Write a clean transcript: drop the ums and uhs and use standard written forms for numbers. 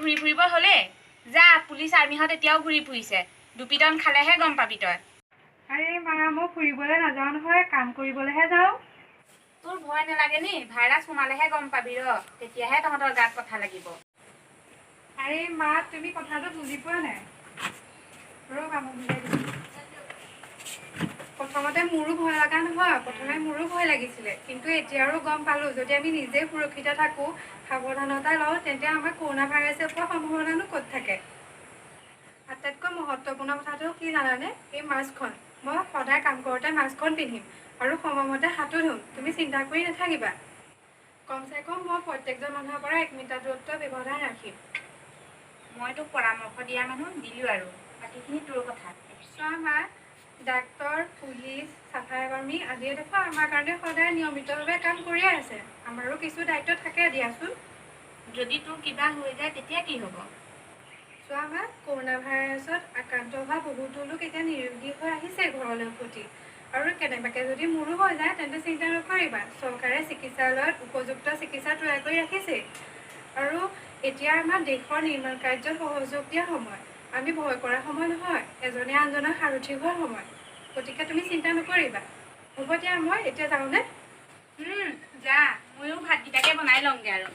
ঘূৰি ফুৰিব হ'লেই। যা, পুলিচ আৰ্মিহঁত এতিয়াও ঘূৰি ফুৰিছে, দুপিটন খালেহে গম পাবি তই। আৰে মা, মই ফুৰিবলৈ নাযাওঁ নহয়, কাম কৰিবলৈহে যাওঁ। তোৰ ভয় নালাগে নি? ভাইৰাছ সোমালেহে গম পাবি ৰ, তেতিয়াহে তহঁতৰ গাত কথা লাগিব। আৰে মা, তুমি কথাটো বুজি পোৱা নাই। ৰ'বা, মই বুজাই দিছোঁ। প্ৰথমতে মোৰো ভয় লগা নহয়, প্ৰথমে মোৰো ভয় লাগিছিলে, কিন্তু এতিয়া আৰু গম পালোঁ, যদি আমি নিজে সুৰক্ষিত থাকোঁ, সাৱধানতা লওঁ, তেন্তে আমাৰ কৰোণা ভাইৰাছে পোৱাৰ সম্ভাৱনানো ক'ত থাকে? আটাইতকৈ মহত্বপূৰ্ণ কথাটো কি জানানে? এই মাস্কখন। মই সদায় কাম কৰোঁতে মাস্কখন পিন্ধিম আৰু সময়মতে হাতো ধুম। তুমি চিন্তা কৰি নাথাকিবা। কমচে কম মই প্ৰত্যেকজন মানুহৰ পৰা 1 মিটাৰ দূৰত্ব ব্যৱধান ৰাখিম। মই তোক পৰামৰ্শ দিয়া মানুহ, দিলোঁ আৰু বাকীখিনি তোৰ কথা। চোৱা মা, ডাক্তৰ, পুলিচ, চাফাই কৰ্মী আদিয়ে দেখোন আমাৰ কাৰণে সদায় নিয়মিতভাৱে কাম কৰিয়ে আছে। আমাৰো কিছু দায়িত্ব থাকে দিয়াচোন। যদি তোৰ কিবা হৈ যায়, তেতিয়া কি হ'ব? চোৱা মা, কৰোণা ভাইৰাছত আক্ৰান্ত হোৱা বহুতো লোক এতিয়া নিৰোগী হৈ আহিছে ঘৰলৈ উভতি। আৰু কেনেবাকৈ যদি মোৰো হৈ যায়, তেন্তে চিন্তা নকৰিবা, চৰকাৰে চিকিৎসালয়ত উপযুক্ত চিকিৎসা তৈয়াৰ কৰি ৰাখিছেই। আৰু এতিয়া আমাৰ দেশৰ নিৰ্মাণ কাৰ্যত সহযোগ দিয়াৰ সময়, আমি ভয় কৰাৰ সময় নহয়, এজনে আনজনৰ সাৰথি হোৱাৰ সময়। গতিকে তুমি চিন্তা নকৰিবা। হ'ব দিয়া, মই এতিয়া যাওঁনে? যা, ময়ো ভাতকেইটাকে বনাই লওঁগৈ আৰু।